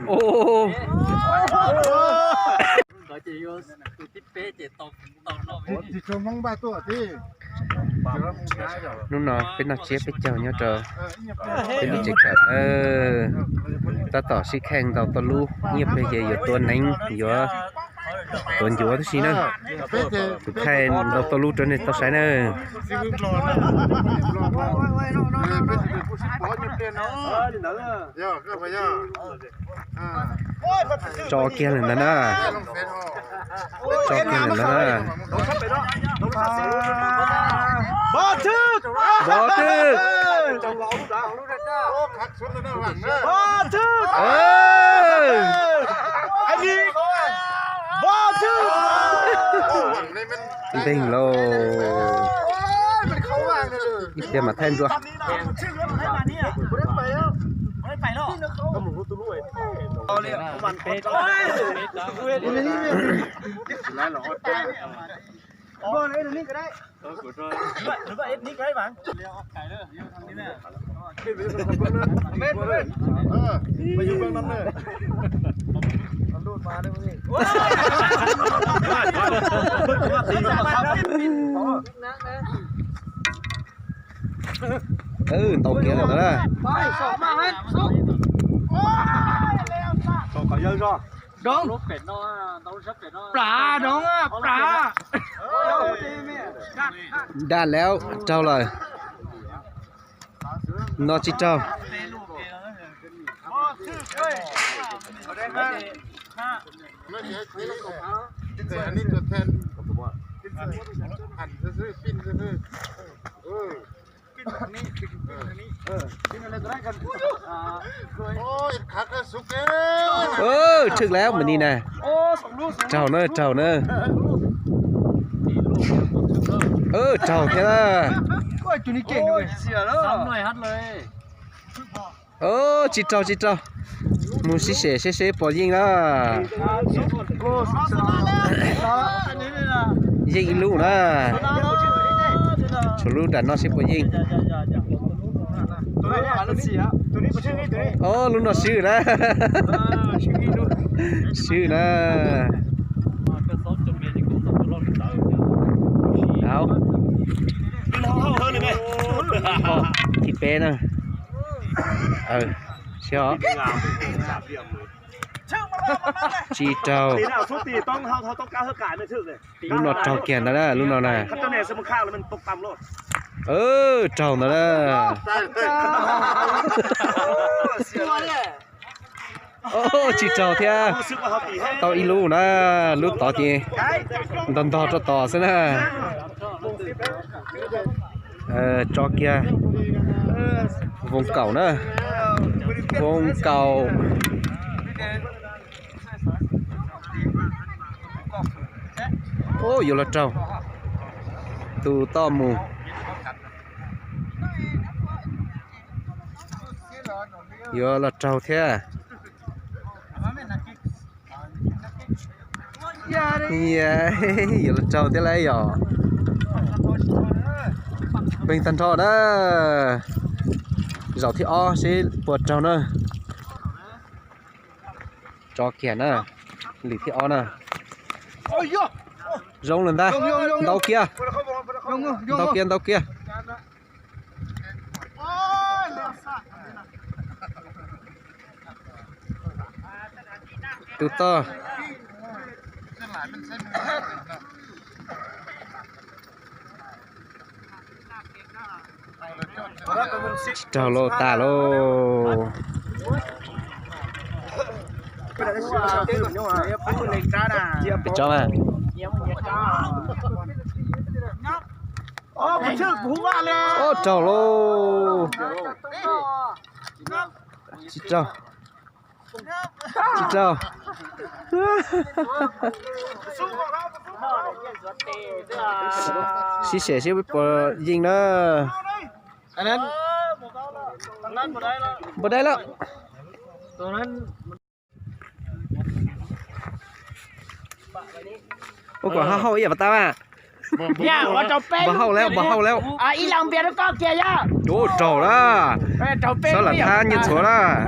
Ub, hnub no peb noj tsiab peb caug nyob rau peb lub tsev kawm na. Tab tom sib kheej ntau tau lub, nyiaj plig ces yuav tua neev, yuav tua ncuav tib si na. Kuv thaij ntau tau lub rau nej tau saib na. Tso kiag lawm ntag na. Tso kiag lawm ntag na. Bom twg? Npeeg lauj. Ib pliag mam thaij dua. Ntau kiag lawm ntag na. Plav, plav. Daj lawm, raug lawm. No tsis raug. Thwj lawm mas ni na. Raug na, raug na. Raug thiab na. Tsis raug, tsis raug. Mus sib sem seb seb puas yeej na. Yeej ib lub na. Tshuav lub nram no seb puas yeej. Ob lub no swb na. Swb na. Thib peb na. Tsis raug. Lub no raug kiag ntawd na, lub no na. Raug ntawd na. Tsis raug thiab. Tau ib lub na, lub tod ces ntog ntog rau tod xwb na. Tso kiag voos kaum na, voos kaum. Ub, yuav los raug. Tus toj mus. Yuav los raug thiab. Yuav los raug thiab lauj yom. Pheej tag nrho na. Zaum thib ob seb puas raug na. Tso kiag na. Lwm thib ob na. Zoo lawm ntag. Ntau kiag. Ntau kiag, ntau kiag. Tus toj. Tsis raug lauj, tas lauj. Peb tso mas. Ub, raug lauj. Tsis raug. Tsis raug. Sib sem seb puas yeej na. Npau dai lawm. Ua kom hauj hauj ib yam pas tau mas. Npau hauj lawm, npau hauj lawm. Ub, raug lawm. Xob lam thab nyiaj txhuav lawm.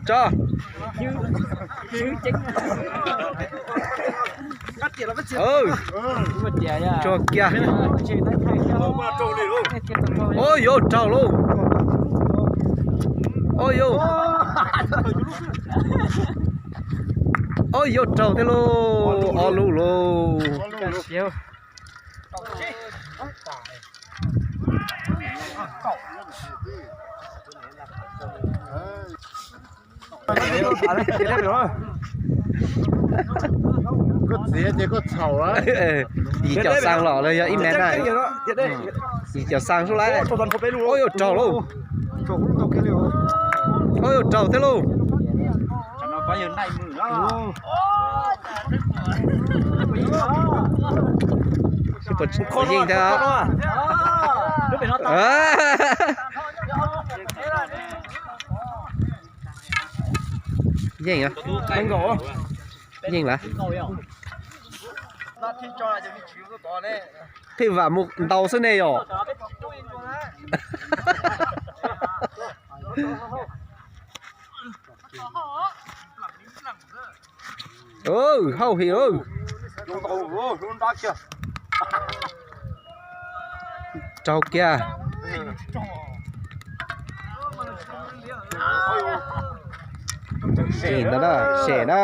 Tso. Tso kiag. Ua yuav raug lauj. Ua yuav, ua yuav raug thiab lauj. Ob lub lauj. Koj txiv ces koj txhaum. Yim caum xaa los los yog ib mev na. Yim caum xaa sub laib. Ua yuav raug lauj. Ua yuav raug thiab lauj. Puas yeej thiab. Yeej, yeej lawm. Pheej vam mus ntaus xwb ne yom. Hauj heev. Raug kiag. Tseem ntawd na, sem na.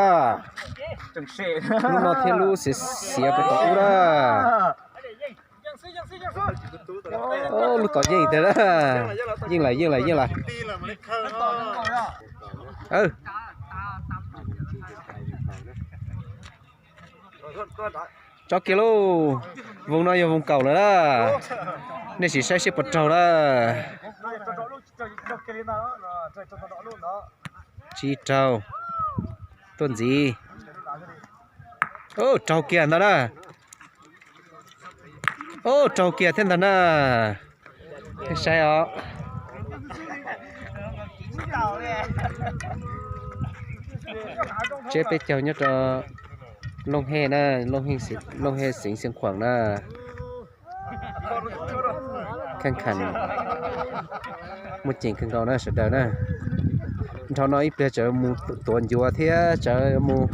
Lub no thiab lub xiav xiav puas tom ub na. Lub tom yeej tiag na. Yeej lawm, yeej lawm, yeej lawm. Tso kiag lauj. Voos no yog voos kaum lawm na. Nej sim saib seb puas raug na. Tsis raug. Tuaj ntxiv. Raug kiag ntag na. Raug kiag thiab ntag na. Nej saib os. Tsiab peb caug nyob rau Looj Hej na, Looj Hej xeev Xeev Khuam na. Kheej kheem, muaj ceem kawg nkaus na sawv daws na. Nrho no ib pliag tsawv mus tuav ncuav thiab tsawv mus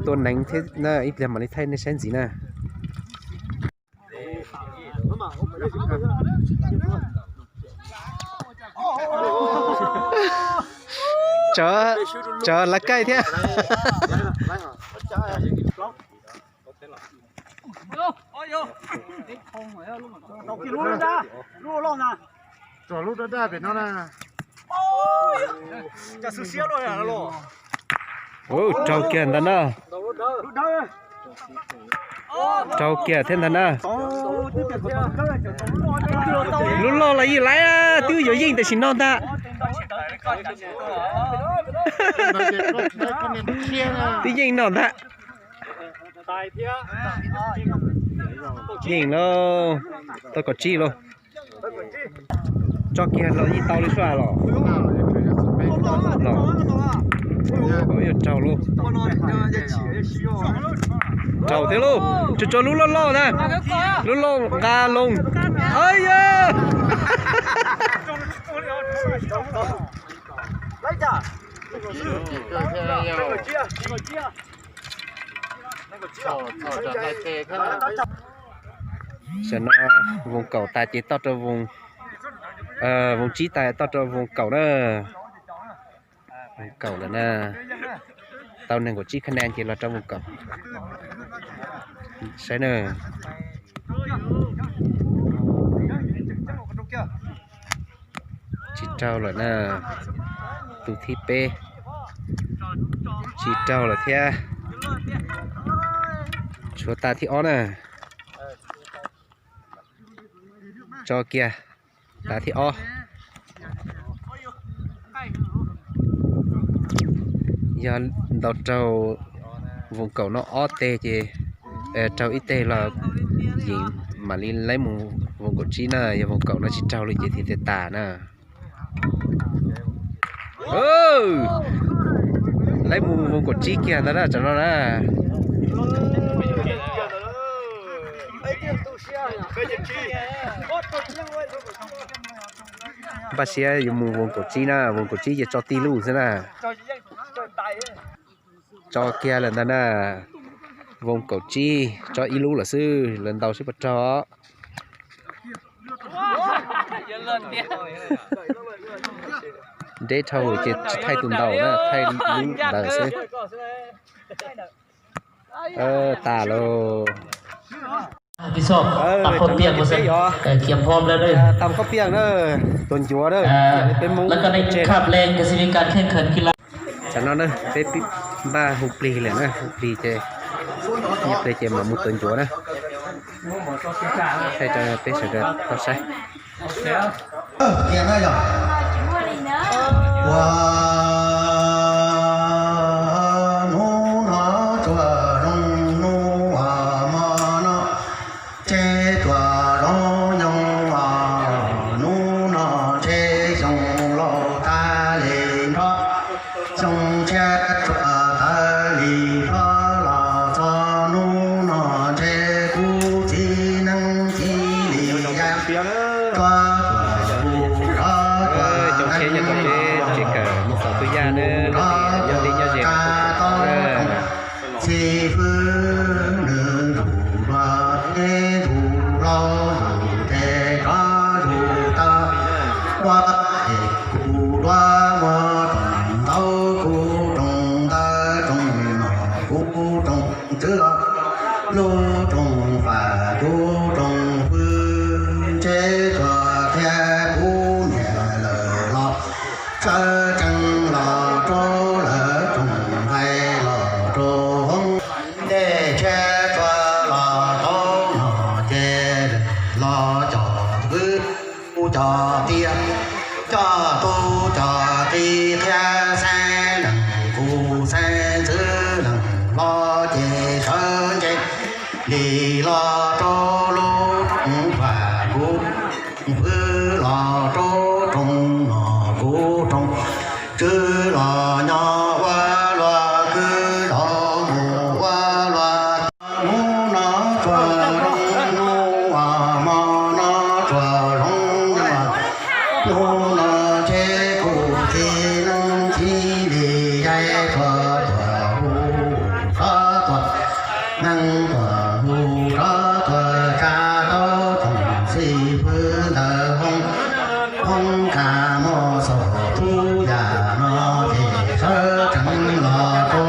tua neev thiab na, ib pliag mam li thaij nej saib ntxiv na. Tsawv, tsawv lawv kaij thiab. Tso lub daj daj pem no na. Ua, raug kiag ntag na. Raug kiag thiab ntag na. Lub loj los yeej laiv, twb yuav yeej tam sim no ntag. Twb yeej no ntag. Yeej lauj, tau kaum tsib lauj. Tso kiag los yeej tau li sua los. Los, yuav raug lauj. Raug thiab lauj, tsuas tso lub loj loj na. Lub loj nqa loo. Ay ya. Tam no voos kaum tas ces toj rau voos, voos tsib tas toj rau voos kaum na. Voos kaum lawm na. Tau nees nkaum tsib khab nees ces los rau voos kaum. Saib na. Tsis raug lawm na. Tus thib peb tsis raug lawm thiab. Tshuav tas thib ob na. Tso kiag, tas thib ob. Yog ntaus raug voos kaum no ob teg ces, raug ib teg los yeej mam li laib mus voos kaum tsib na, yog voos kaum no tsis raug li ces thiaj tas na. Laib mus voos kaum tsib kiag ntag na, tsam no na. Npaj siab yuav mus voos kaum tsib na, voos kaum tsib ces tso tib lub xwb na. Tso kiag lawm ntag na. Voos kaum tsib tso ib lub lawm xwb, lawv ntaus seb puas raug. Deb dhau ces tsis thaij tus ntaus na, thaij lub ntawd xwb. Tas lauj. Tam khaub piag na, tuav ncuav na, peb Hmoob. Tam no na peb npaj hu plig lawm na, hu plig ces, hu plig ces mam mus tuav ncuav na. Thaij rau peb sawv daws tau saib. Ua hnub no tsuas zoo hnub hmo no, tsev tsuas zoo nyoog os, hnub no tsev xyoo laus tag li nrho, xyoo tshiab tsuas tawg li nrho los txog hnub no ntshe kuv txiv neej txiv li ya. Tsuas tuam hu rov tuam neej los txog hnub no tsa tau xib fwb nws ntuj dua teb ntuj hlau zus tes rov zus taw ua es kuv duab muaj rooj ntau kuv rooj ntawd rooj no kuv rooj tswv los lub rooj fam kuv rooj hwj ntshe tsuas thiab kuv niam lawm los sawv tsees los rau lawv rooj nqaij los rau hoob ntej tshiab tsuas los rau no ces los cov kwv cov tij coj tub coj ki qhia xeeb leej kuv xeeb ntxwv leej los ces sawv ntshe li los rau lub rooj fam kuv hwj los rau rooj no kuv rooj tswv los nyob ua luaj kwv los mus ua luaj hnub no tsuas zoo hnub hmo no tsuas zoo hnub no ces kuv txiv neej txiv li ya tsuas tuam hu rov tuam neej tuam hu rov tuam tsa tau tsoom xib fwb ntawd hoob hoob tsa muaj xaus tub yam no ces sawv tsees los rau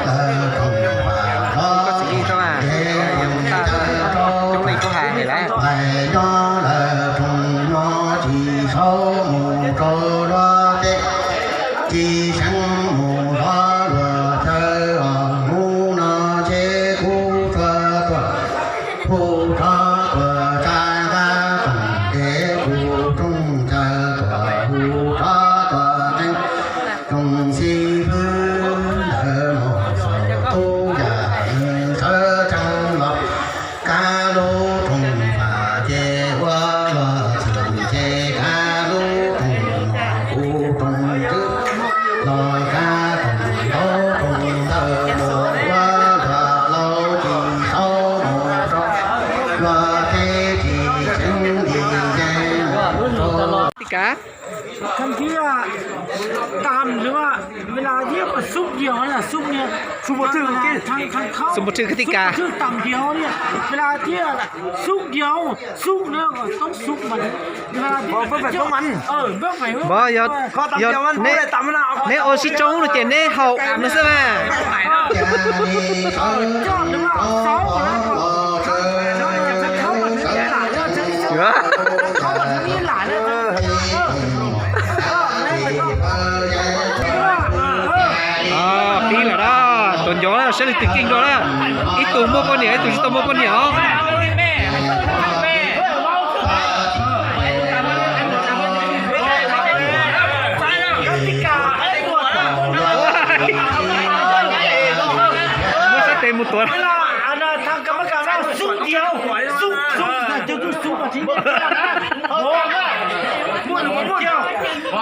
lawv rooj fam rov ces rau nqaij nyob lawv rooj no tsis saub mus rau luag teb tsis seev mus zov luag chaw os hnub no ces kuv tsuas tuam hu rov tuam tsa nqa tsoom ces kuv rooj caw tuam hu rov tuam qeej tsoom xib fwb ntawd mus xaus tub yam nws sawv tsees los kav lub rooj fam ces ua luaj txwm ces kav lub rooj no kuv rooj tswv los kav rooj ntau rooj ntawd mus ua luaj laus tsis saub mus rau luag teb tsis seev li ces mus rau Tij Kav. Thằng kia tạm lửa, ví dụ như mà xúc dẻo là xúc nha. Xúc một chữ kia. Thằng, thằng không. Xúc một chữ cái Tij Kav. Xúc một chữ tạm dẻo nha. Ví dụ như là xúc dẻo, xúc nữa, có xúc mà. Ví dụ như Bos, bos phải không anh? Ờ, bos phải không? Bos, yog, yog neb ua sib tsoom no ces neb haum no xwb mas. Ờ, cho nó vào sáu của nó còn. Nó là thằng không mà nó lại là thằng không mà nó lại là thằng không. Pib lawm na, tus ncov na, saib leej twg keej dua na. Ib tug muaj poj niam, ib tug tsis tau muaj poj niam os. Muab sab tes mus tuav. Thằng cà ma cà no sung dẻo, sung, sung, là cho tôi sung mà chính. Ủa, mua lúa mua dẻo.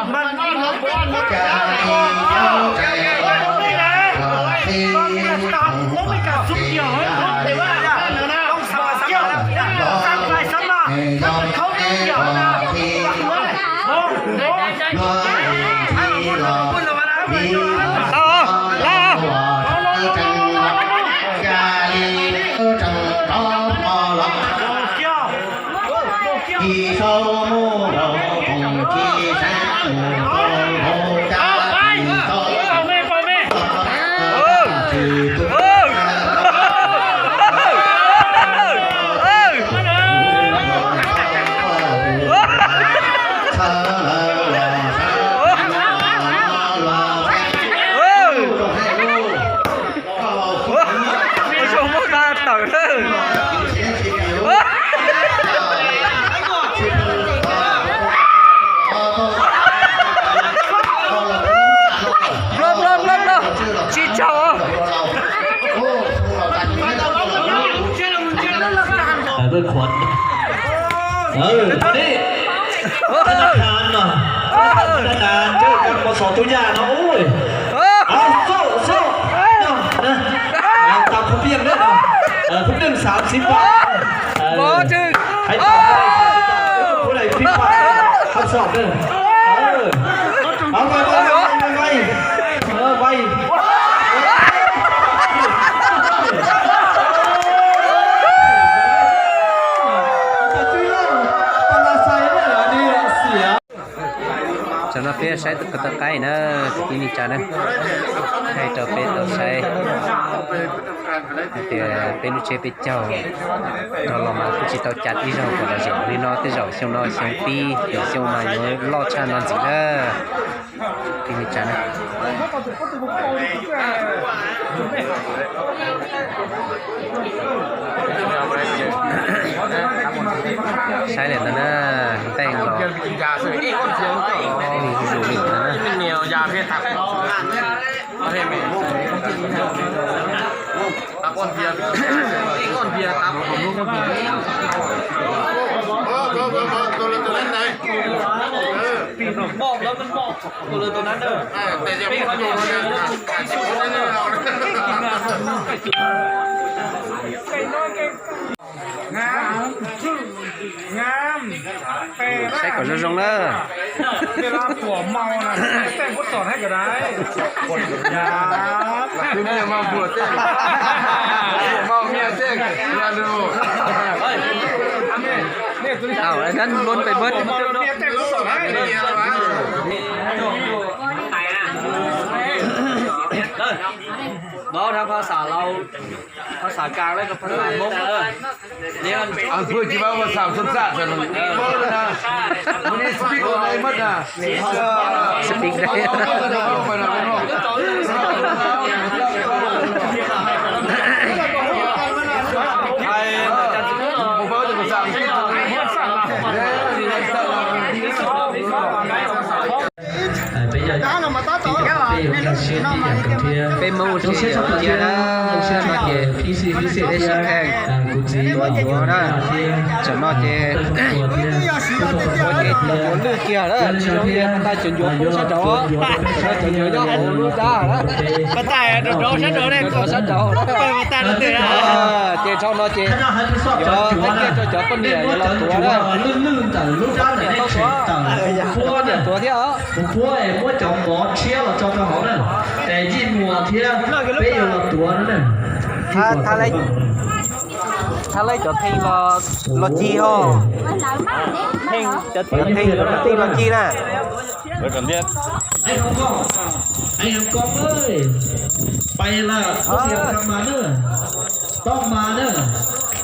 Mà đi mua mua dẻo. Con này là con này là tao uống với cả sung dẻo ấy. Không sao, sao, sao. Ua zoo muab qa tawm lawm. Nplooj, nplooj, nplooj, nplooj. Tsis tsaug. Thab nas no, thab nas, thab nas, thab nas, thab nas, thab nas, thab nas. Ub, xauj, xauj, no, tau khub pij no, khub pij xav txiv pab, hais tau khub daim pib pab, hab xauj na. Vay, vay, vay, vay. Tam no peb saib tau qaib na, kwv tij neej tsa na, hais rau peb tau saib hais tias peb lub tsheb peb caug rov los mas kuj tsis tau cas ib zaug kom los zaum li no, tej zaum xyoo no xyoo pib, xyoo mas yuav loj tshaj no ntxiv na. Kwv tij neej tsa na, saib li ntawd na, nteej los zuj zus li ntawd na. Saib kom zoo zoo na. Ao, nab luab pes mab. Đó làภาษาเรา ภาษากลางแล้วก็ภาษามงค์ อันพูดที่ว่าภาษาชนชาติแต่ละคนนะ วันนี้ speak อะไรหมดนะ speak ได้ ไอ้ผมว่าจะภาษาอังกฤษ Peb Hmoob ua si cia na, no ces peb sib theej, kuv txiv yuav na, tsam no ces ua ces tus ncuav lwj kiag na, tsis zoo li tais cov ncuav poob sab nraud, cov ncuav nyob hauv lub dab na, rau sab nraud, rau sab nraud, ces dhau no ces yuav thaij kiag rau cov poj niam yuav los tuav na. Poj niam tuav thiab os. Kuv qhuab es muab cov mov tshiab los tso rau hauv na, es yij muas thiab peb yuav los tuav no na. Thab lawv cov theej los ci ho. Cov theej los ci na. Pais lawm, txhob mas na, txhob mas na,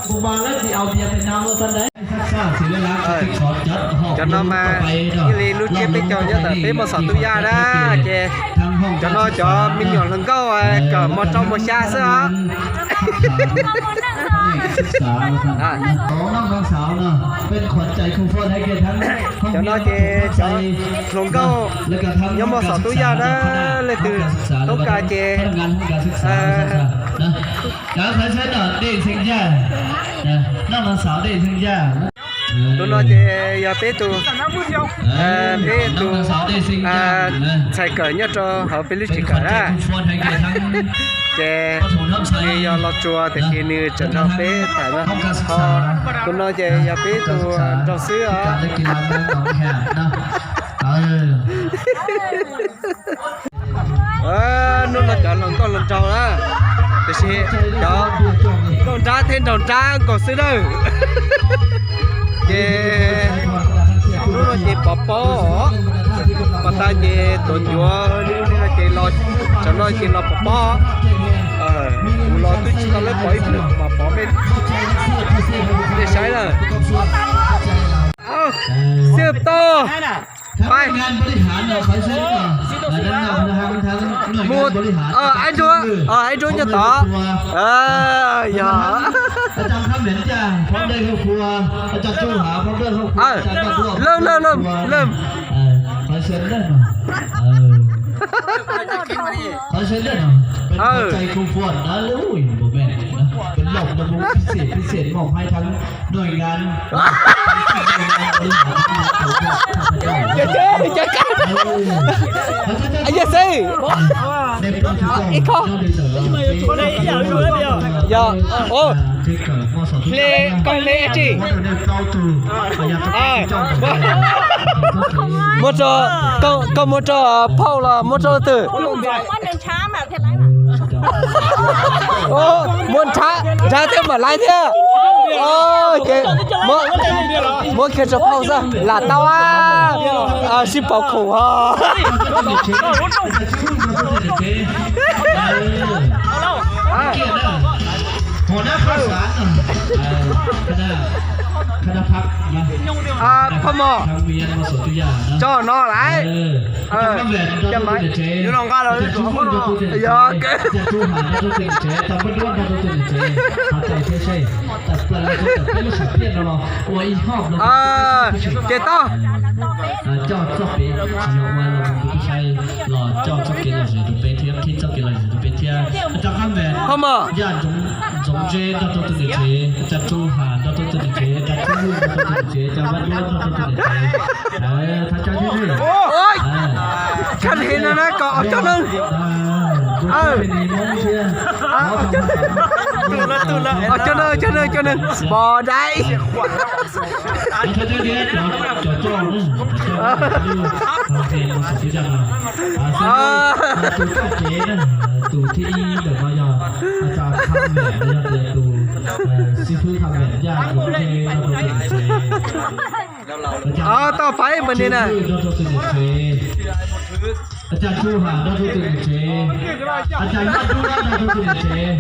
kuv mas lawv tsis aus tias pais no ua tau ntawd. Cov no mas ib li lub tsiab peb caug nyob ntawm peb muaj xom tu yaj na, ces cov no cov me nyuam hluas nkauj kawm mos rau mos xya xwb os. Cov no ces cov hluas nkauj nyob muaj xom tu yaj na, leej twg toob kas ces Tus no ces yog peb tus, peb tus ntxhais kawm nyob rau hauv peb lub tsev kawm na. Ces nws yog los tsuas tiam sis nws tseem nrog peb tham no. Tus no ces yog peb tus nraug xwb os. Hnub no cov hluas nkauj hluas nraug na. Tiam sis cov nraug nrab thiab nraug nrab nkaus xwb nawb. Ces hnub no ces pov pob, pov tas ces tuav ncuav, hnub no ces los, tsam no ces los pov pob. Kuv los twb tsis tau lawv pov ib pliag mas pov peb, nej saib na. Xib hwb Toj, pais. Mus, Aib Nruab, Aib Nruab nyob tod. Yog. Lawm, lawm, lawm, lawm. Yog xwb. Ib qho. Yog. Hle, koj hle tsi. Muab rau, koj muab rau phauj los muab rau leej twg? Muab nrhav, nrhav thiab mam laiv thiab. Ces muab kiag rau phauj xwb lam tau, sib pauv khoom os. Phauj Mos, tso no laiv. Ces tau. Coj txoj kev lom zem rau peb thiab, qhib txoj kev lom zem rau peb thiab. Phauj Mos, Yaj Ntxoov Zeb nrog rau tus niam tsev, Tsa Tsu Has nrog rau tus niam tsev, Tsa Tsu Yus nrog rau tus niam tsev, Tsa Vaj Duab nrog rau tus niam tsev. Kab li no na kom ob cov neeg. Ob cov neeg, ob cov neeg, ob cov neeg pom dai. Tus thib ib ntawm no yog Tsa Kham Mem, yog tias tus xib fwb Kham Mem Yaj Ntxoov Zeb nrog rau tus niam tsev. Tau faib mas ni na. Tsa Tsu Has nrog rau tus niam tsev, Tsa Yaj Duab nrog rau tus niam tsev.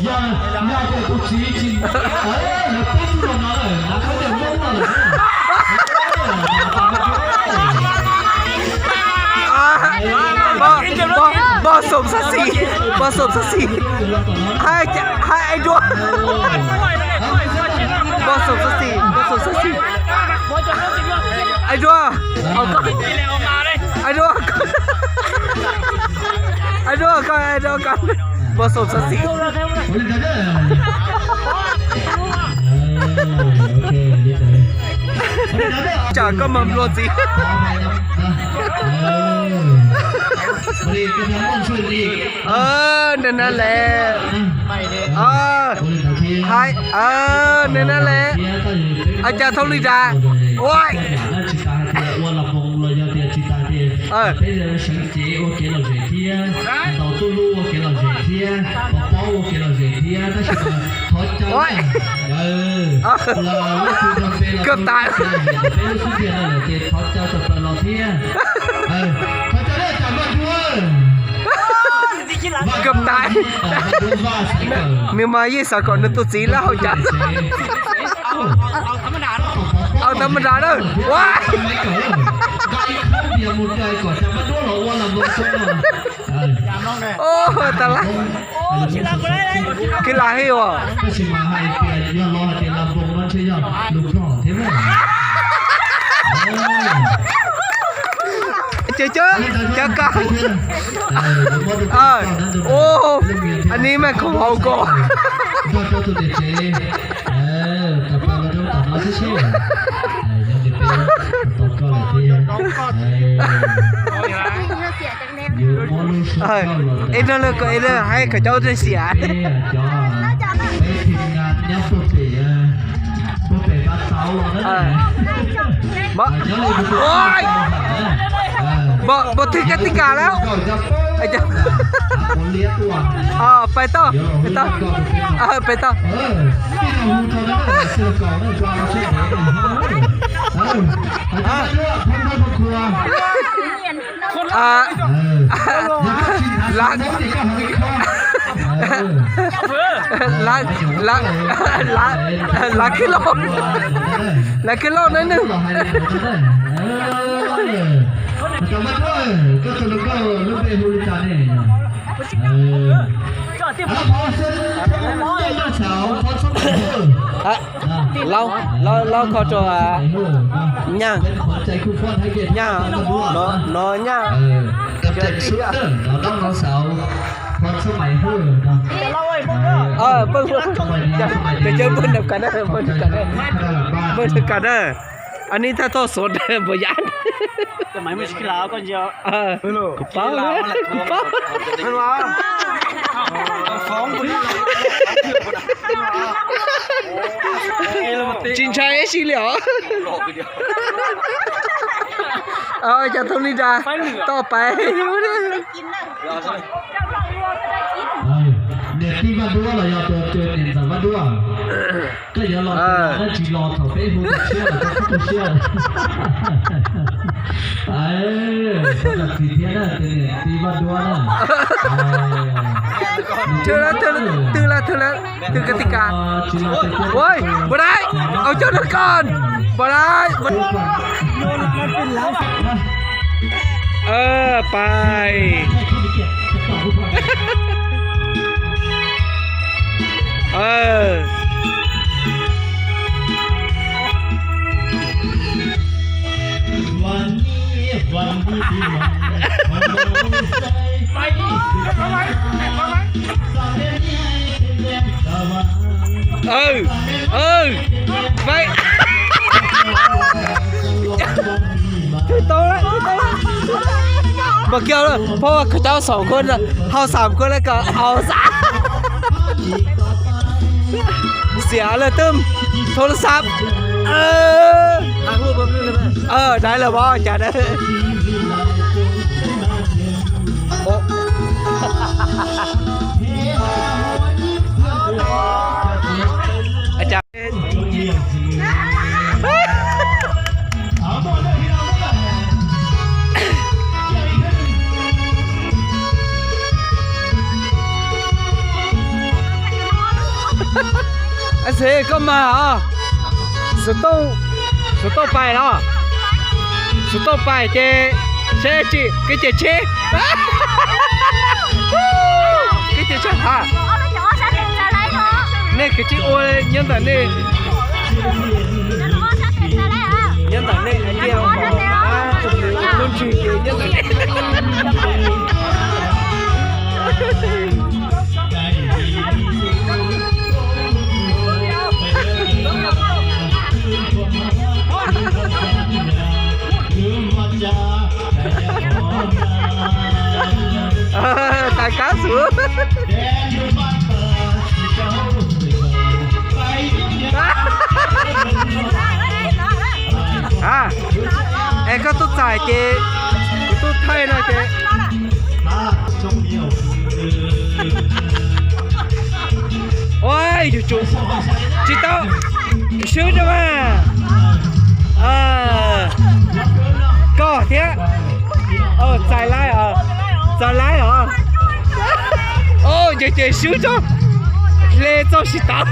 Yog, yog tias tus txiv tsis, lawv pab tub los no lawm, lawv khaub ncaws Hmoob no lawm. Npog xoom xab xis, npog xoom xab xis. Hais, hais Aib Nruab. Npog xoom xab xis, npog xoom xab xis. Aib Nruab. Aib Nruab, Aib Nruab, koj, Aib Nruab, koj. Npog xoom xab xis. Tsam koj mas nplua ntxiv. Nws na le, hais, nws na le, cas thoob li cas? Ua, kawg tas. Kawg tas. Nws mas yeej xav kom nws tus txiv lawb hauv cas. Au, thav ma nra na. Ua, tas lawm. Kis lam hib os. Ces cov, cov kab. Ua, a ni mas khoom haum ko. Es no lawm, es lawm hais kom cov ua xiam. Npog twg kab tib kas lawm. Pais tau, pais tau, pais tau. Lav khib lauj, lav khib lauj na nws. Laub, laub kho rau Nyaj, Nyaj, no Nyaj. Peb caw npawg nram kas na, npawg nram kas na. Anib thaj toj xov npawg Yaj. Kuv paub, kuv paub. Tsis ntshai ib si li os. Cov thoob li nra toj pais. Niam tij Vaj Duab los yog tus niam ntxawm Vaj Duab? Koj yuav los tsis los thaum peb hu tus tshiab los koj hu tus tshiab. Koj tsis thiab na, tus niam tij Vaj Duab na. Twg lawm, twg lawm, twg lawm, twg kawg tij kas. Ua, npam dai, au cov nag koj, npam dai. Pais. Mas kiag phoj khaws cov xoom khuv, hau xam khuv na kom hau xam. Xiam lawm twb thoo la xav. Dai lawm pov cas na. Xwv koj mag os. Xwv tauj pais los? Xwv tauj pais ces saib tsis kev cai tsheb. Kev cai tsheb ha. Nej kwv tij ua nyob ntawm nej, nyob ntawm nej kwv tij ua lub ntswg ces nyob ntawm nej. Tais kab xwb. Es koj tuaj txais ces kuv tuaj thaij no ces. Ua, yuav tsum tsis tau swb rau mas. Koj thiab. Txais laib os, txais laib os. Ces ces swb tso, hle txoj tsis tau.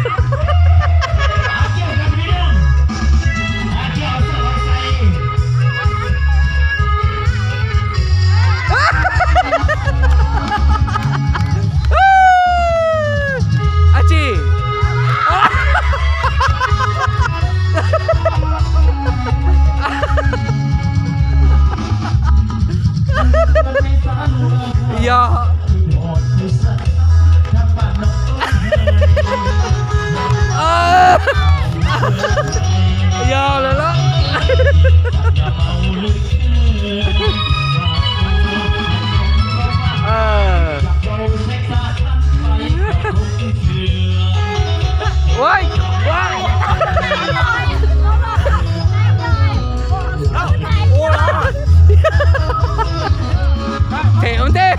Ab tsi. Yog, yog lawm lauj. Them ua ntej.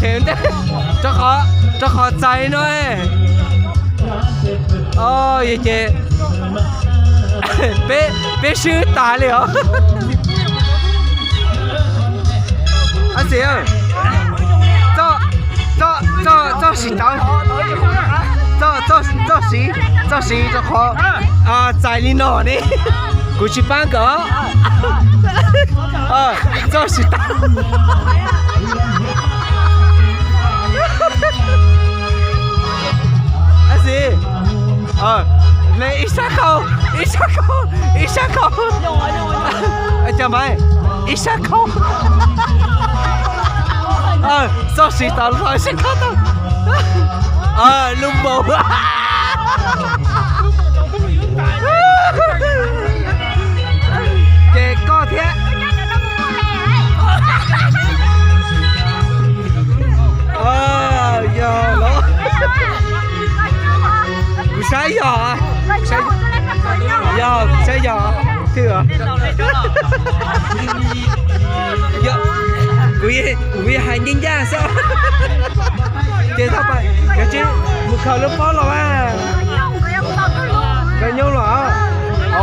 Rau qhov, rau qhov txais no. Yog ces peb, peb swb tas li os. Ab txiv, txoj, txoj, txoj siv tau, txoj, txoj siv, txoj siv rau qhov txais li no ne. Kuv tsis paab kawm. Txoj siv tau. Ab txiv, hle ib sab khau, ib sab khau, ib sab khau. Cov Maiv, ib sab khau. Txoj siv tau los ib sab khau tau. Lub npaum. Ces koj thiab. Yog los, kuv saib yog, yog kuv saib yog twg. Kuv, kuv hais ncaj ncaj xwb. Ces thaum pais, koj tsis mus khaws lub pob los mas. Koj nyooj los?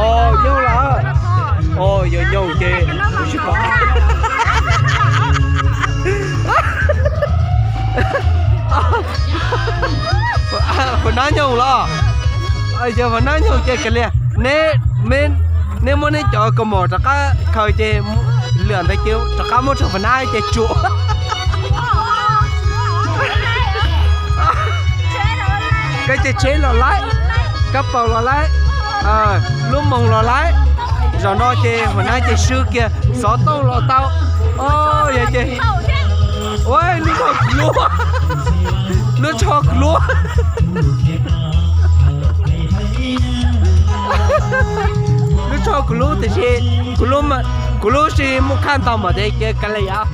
Os, nyooj los. Os, yog nyooj ces kuv tsis pom. Huv nab nyooj los? Yog huv nab nyooj ces kav liam. Neb, neb muab neb cov kaus mom rov qab khaws ces lwm ntawd ces rov qab muab rau huv nab ces tsuam. Koj ces tsheb los laib, kab paus los laib, lub moos los laib. Zaum no ces huv nab ces swb kiag xov tooj los tau. Yog ces, ua lub tsho kuv lub, lub tsho kuv lub, lub tsho kuv lub tiam sis kuv lub tsis muaj khaj ntau mas ces kav liam.